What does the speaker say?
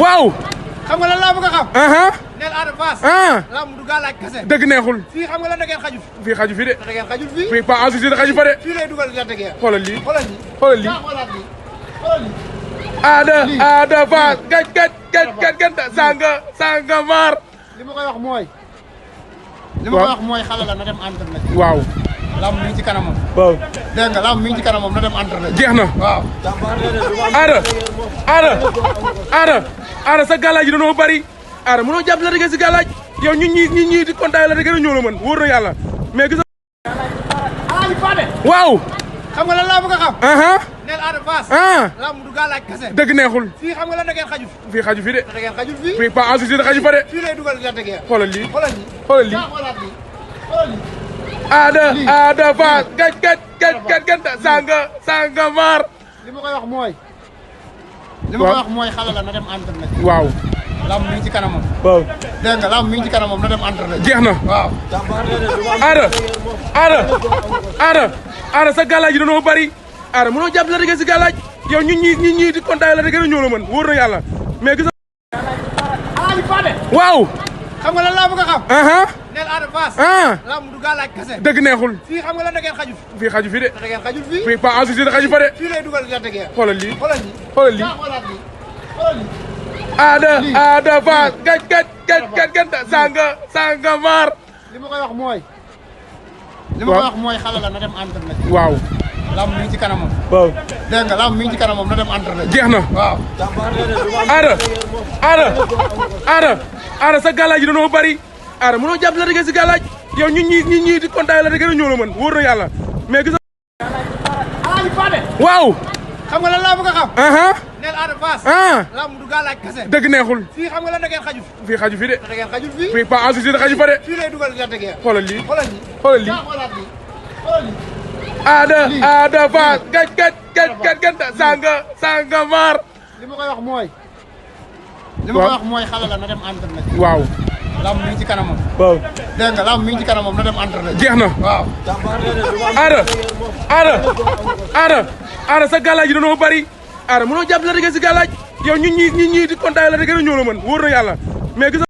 waaw. xam nga lan laa bëgg a xam. neel Ada Fass. lamb du gàllaaj kese. dëgg neexul. fii xam nga lan da ngeen xajul. fii xaju fi de. da ngeen xajul fii. fii pas associé da xaju fa de. fii lay dugal gerte gi. xoolal lii xoolal lii. xoolal lii. xoolal lii. xoolal lii. Ada Fass gaj sanga maar. li ma koy wax mooy. li ma koy wax mooy xale la na dem entraîné. waaw. lamb mi ngi ci kanamam. waaw. dégg nga lamb mi ngi ci kanamam na dem entraîné. jeex na. waaw. Ada sa galaaj yi dañoo bari. Ada mënoo jàpp la dëgg si galaaj yow ñun ñii di kontaan la dëgg ñoo la mën wóor na yàlla mais gis waaw. xam nga lan laa bëgg a xam. neel Ada Fass. lamb du gàllaaj kese. dëgg neexul. fii xam nga lan da ngeen xajul. fii xaju fi de. da ngeen xajul fii. fii pas associé da xaju fa de. fii lay dugal gerte gi. xoolal lii xoolal lii. xoolal lii. xoolal lii. xoolal lii. Ada Fass gaj sanga maar. li ma koy wax mooy. li ma koy wax mooy xale la na dem entraîné. waaw. lamb mi ngi ci kanamam. waaw. dégg nga lamb mi ngi ci kanamam na dem entraîné. jeex na. waaw. Ada sa galaaj yi dañoo bari. Ada mënoo jàpp la dëgg si galaaj yow ñun ñii di kontaan la dëgg ñoo la mën wóor na yàlla mais gis waaw. xam nga lan laa bëgg a xam. neel Ada Fass. lamb du gàllaaj kese. dëgg neexul. fii xam nga lan da ngeen xajul. fii xaju fi de. da ngeen xajul fii. fii pas associé da xaju fa de. fii lay dugal gerte gi. xoolal lii xoolal lii. xoolal lii. xoolal lii. xoolal lii. Ada Fass gaj sanga maar. li ma koy wax mooy. li ma koy wax mooy xale la na dem entraîné. waaw. lamb mi ngi ci kanamam. waaw. dégg nga lamb mi ngi ci kanamam na dem entraîné. jeex na. waaw. Ada sa galaaj yi dañoo bari. Ada mënoo jàpp la dëgg si galaaj yow ñun ñii di kontaan la dëgg ñoo la mën wóor na yàlla mais gis waaw. xam nga lan laa bëgg a xam. neel Ada Fass. lamb du gàllaaj kese. dëgg neexul. fii xam nga lan da ngeen xajul. fii xaju fi de. da ngeen xajul fii. fii pas associé da xaju fa de. fii lay dugal gerte gi. xoolal lii xoolal lii. xoolal lii. xoolal lii. xoolal lii. Ada Fass gaj sanga maar. li ma koy wax mooy. li ma koy wax mooy xale la na dem entraîné. waaw. lamb mi ngi ci kanamam. waaw. dégg nga lamb mi ngi ci kanamam na dem entraîné. jeex na. waaw. Ada sa galaaj yi dañoo bari. Ada mënoo jàpp la dëgg si galaaj yow ñun ñii di kontaan la dëgg ñoo la mën wóor na yàlla mais gis